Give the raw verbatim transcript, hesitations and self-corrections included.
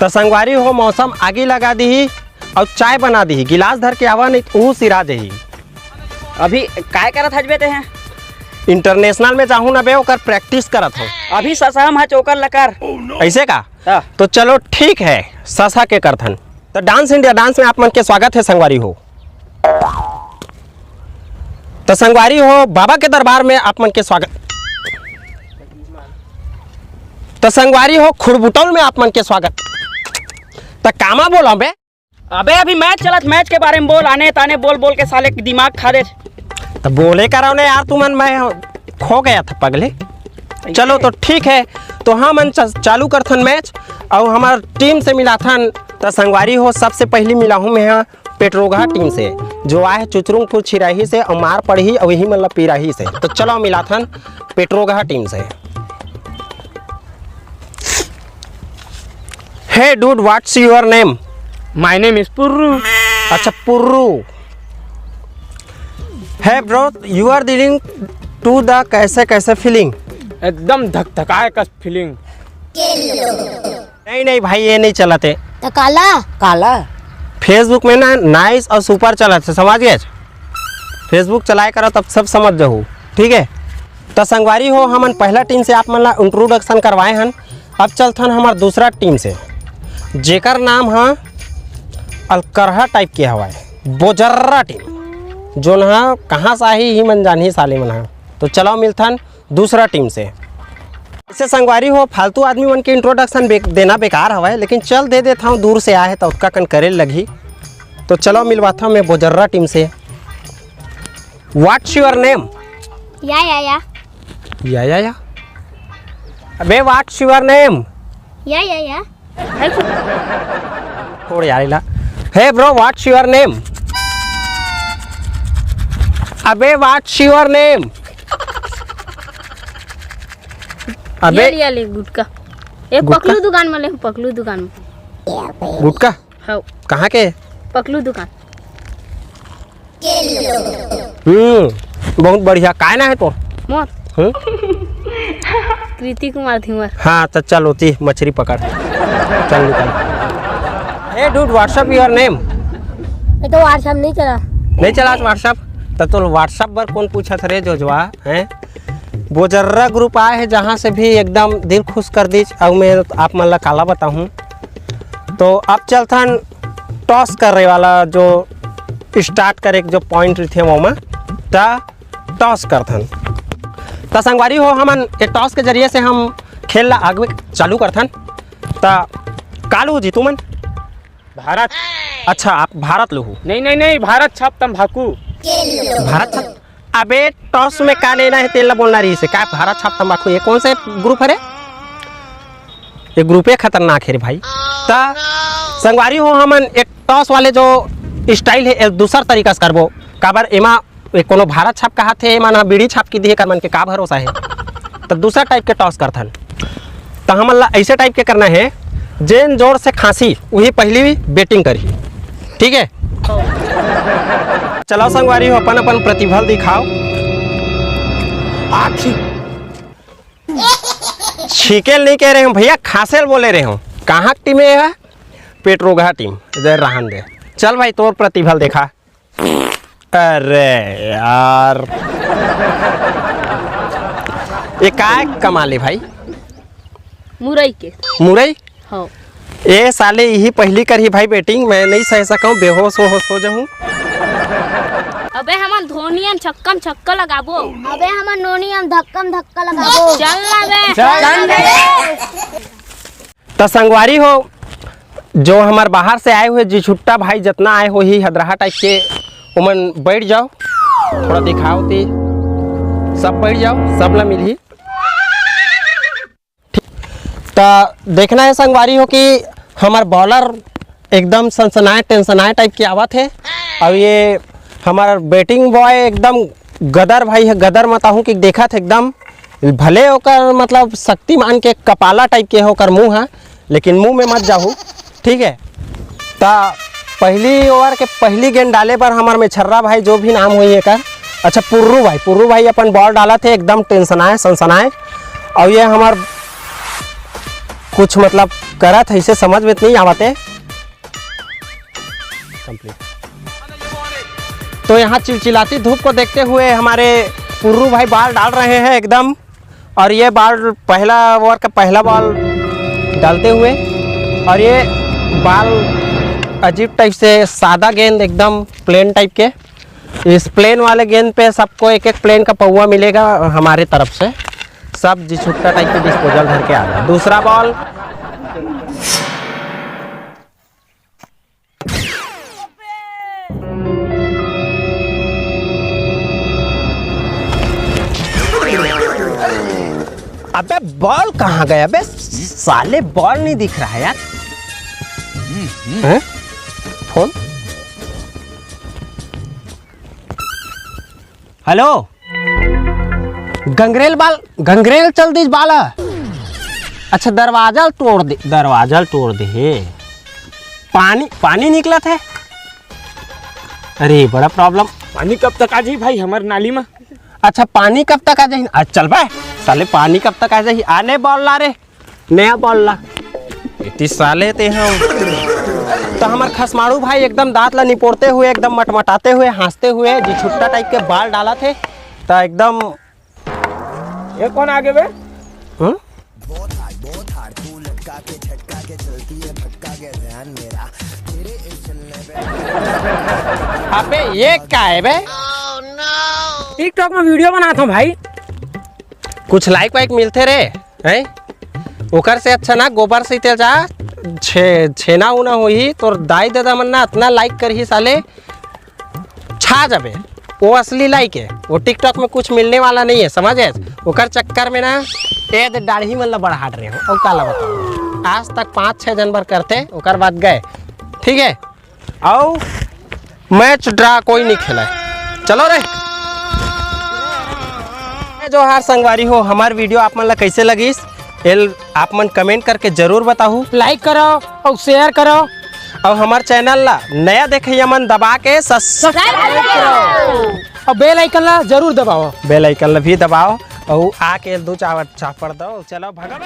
त संगवारी हो, मौसम आगी लगा दीही अउ चाय बना दीही। गिलास धर के आवा, नहीं त उहू सिरा देही। अभी काय करत हस बे तें? इंटरनेशनल में जाहूं ना बे, ओकर प्रैक्टिस करत हंव। अभी ससहम ह चोकर लकर। अइसे का? हाँ। तो चलो ठीक है, ससह के करथन। त डांस इंडिया डांस में आप मन के स्वागत है संगवारी हो। त संगवारी हो, बाबा के दरबार में आप मन के स्वागत। त संगवारी हो, खुड़बुटौल में आप मन के स्वागत। त कामा बोला बे? अबे अभी मैच चलत, मैच के बारे में बोल, आने ताने बोल बोल के साले दिमाग खा दे। त बोले करो ने यार तुमन, मैं खो गया था पगले। चलो तो ठीक है, तो हमन च-, चालू करथन मैच अउ हमर टीम से मिलाथन। त संगवारी हो, सबसे पहली मिलाहूं मैं हा पेट्रोगहा टीम से, जो आए चुचरुंगपुर छिराही से अउ मार पड़ही अउ इही मन ला पिराही से। तो चलो मिलाथन पेट्रोगहा टीम से। Hey dude, what's your name? My name is पुर्रू। अच्छा, पुर्रू। Hey bro, you are dealing to the कैसे कैसे फीलिंग? एकदम धक धकाए कस फीलिंग। नहीं नहीं भाई, ये नहीं चलत है। त काला? काला? Facebook में ना नाइस और सुपर चलत है, समझ गए? Facebook चलाए करो, तब सब समझ जाहू, ठीक है? त संगवारी हो, हमन पहला टीम से आप मन ला इंट्रोडक्शन करवाए हन। अब चलथन हमर दूसरा टीम से, जेकर नाम ह अलकरहा टाइप के हवय, बोजर्रा टीम। जोन ह कहाँ से आही, ही मन जानही साले मन ह। तो चलो मिलथन दूसरा टीम से। ऐसे संगवारी हो, फालतू आदमी मन के इंट्रोडक्शन बे-, देना बेकार हवय, लेकिन चल दे देत हूँ, दूर से आए हे त ओतका कन करे लगही। तो चलो मिलवाता हूँ मैं बोजर्रा टीम से। What's your name? या या या। या या या। अबे, what's your name? या या या। छोड़ यार इला। Hey bro, what's your name? अबे, what's your name? अबे, ये लिया ले गुटखा। ये गुटखा? पकलू दुकान में ले, पकलू दुकान में। गुटखा? हाँ। कहाँ के? पकलू दुकान। हम्म, बहुत बढ़िया। काय ना है तो? मोर? हम्म? कृति कुमार धीवर। हाँ, तो चल होती मछली पकड़। चल निकल। Hey dude, what's up your name? मैं तो WhatsApp नहीं चला। नहीं चला WhatsApp? तो, तो WhatsApp पर कौन पूछत रे जोजवा, हैं? बोजर्रा ग्रुप आए हे, जहाँ से भी एकदम दिल खुश कर दीच। अब मैं आप मन ला काला बताहूँ, तो अब चलथन टॉस करे वाला, जो स्टार्ट करे के जो पॉइंट रहिथे, वो में त टॉस करथन। त संगवारी हो, हमन ए टॉस के जरिए से हम खेल ला आगे चालू करथन। त कालू जी, तुमन? भारत। अच्छा, आप भारत लूहू। नहीं, नहीं, नहीं, भारत छाप तंबाकू। भारत छाप? अबे, टॉस में का लेना है, तेला बोलना रहिसे। का भारत छाप तंबाकू, ये कौन से ग्रुप हरे? ये ग्रुपे खतरनाक है रे भाई। त संगवारी हो, हमन एक टॉस वाले जो स्टाइल है, एक दूसर तरीका से करबो। काबर एमा ए, कोनो भारत छाप कहाथे, एमन ह बीड़ी छाप के दिए, कर मन के का भरोसा है? त दूसरा टाइप के टॉस करथन। त हमन ला ऐसे टाइप के करना है, जेन जोर से खांसी, वही पहली बैटिंग करही, ठीक है? चलाओ संगवारी हो, अपन अपन प्रतिभल दिखाओ। आखिर छीकेल नहीं कह रहे हूँ भैया, खांसेल बोले रहे हूँ। कहाँ टीम है? पेट्रोगहा टीम। जय रहन दे। चल भाई, तोर प्रतिभल देखा। अरे यार, ये काय कमाल है भाई? मुरई के। मुरई? हाँ। ए साले, यही पहली करही भाई बैटिंग, मैं नहीं सह सकूं, बेहोश हो, होश हो जाऊं। अबे हमन धोनी हम छक्का में छक्का लगाबो। अबे हमन नोनी हम धक्का में धक्का लगाबो। चल ना बे। चल ना बे। त संगवारी हो, जो हमर बाहर से आए हुए जी छुट्टा भाई जतना आए होही हदरहा टाइप के, ओमन बैठ जाओ, थोड़ा दिखाओ ती, सब बैठ जाओ, सब ला मिलही। त देखना है संगवारी हो कि हमर बॉलर एकदम सनसनाए टेंशनाए टाइप के आवत है, और ये हमर बैटिंग बॉय एकदम गदर भाई है, गदर मत आहूँ कि देखत है एकदम, भले ओकर मतलब शक्तिमान के कपाला टाइप के है ओकर मुँह है, लेकिन मुँह में मत जाहू, ठीक है। त पहली ओवर के पहली गेंद डाले बर हमर मेछर्रा भाई, जो भी नाम होही एकर, अच्छा पुर्रू भाई, पुर्रू भाई अपन बॉल डालत हे एकदम टेंशनाए सनसनाए, और ये हमर कुछ मतलब करत है, इसे समझ में नहीं आवत है। कंप्लीट। तो यहाँ चिलचिलाती धूप को देखते हुए हमारे पुर्रू भाई बॉल डाल रहे हैं एकदम, और ये बॉल पहला ओवर का पहला बॉल डालते हुए, और ये बॉल अजीब टाइप से, सादा गेंद एकदम प्लेन टाइप के। इस प्लेन वाले गेंद पे सबको एक एक प्लेन का पौवा मिलेगा हमारे तरफ से। सब जी छुट्टा टाइप के डिस्पोजल धर के आ गए। दूसरा बॉल। अबे, बॉल कहाँ गया बे? साले, बॉल नहीं दिख रहा है यार। हैं? फोन। हेलो। गंगरेल बाल, गंगरेल चल दिस बाला। अच्छा, दरवाजा तोड़ दे, दरवाजा तोड़ दे हे। पानी, पानी निकलत हे। अरे, बड़ा प्रॉब्लम। पानी कब तक आ जाही भाई हमर नाली में? अच्छा, पानी कब तक आ जाही? आज चल बे, साले, पानी कब तक आ जाही? आने बॉल ला रे, नया बॉल ला। इतनी साले ते हम। तो हमार खसमाड़ू भाई एकदम दांत ला निपोरते हुए, एकदम मटमटाते हुए, हंसते हुए, जी छुट्टा टाइप के बाल डालत हे, तो एकदम। ये कौन आगे बे? हम्म? अबे, ये का है बे? टिकटॉक में वीडियो बनाता हूँ भाई। कुछ लाइक वाइक मिलते रे, हैं? ओकर से अच्छा ना गोबर से तेल जा, छे-, छेना उना होही, तोर दाई ददा मन ना इतना लाइक करही साले, छा जाबे। वो असली लाइक है, वो टिकटॉक में कुछ मिलने वाला नहीं है, समझ है? ओकर चक्कर में ना ए दे दाढ़ी मन ला बढ़ाट रहे हो, और काला बताओ, आज तक पाँच छः जन बर करते, ओकर बाद गए, ठीक है? आओ, मैच ड्रा कोई नहीं खेला है। चलो रे। जोहार संगवारी हो, हमार वीडियो आप मन ला कैसे लगिस, एल आप मन कमेंट करके जरूर बताहू। लाइक करो और शेयर करो। और हमार चैनल ला नया देखइया मन दबा के सब्स-, सब्सक्राइब करो और बेल आइकन ला जरूर दबाओ। बेल आइकन ला भी दबाओ और आके दो चावट चापड़ दो। चलो भगा बे।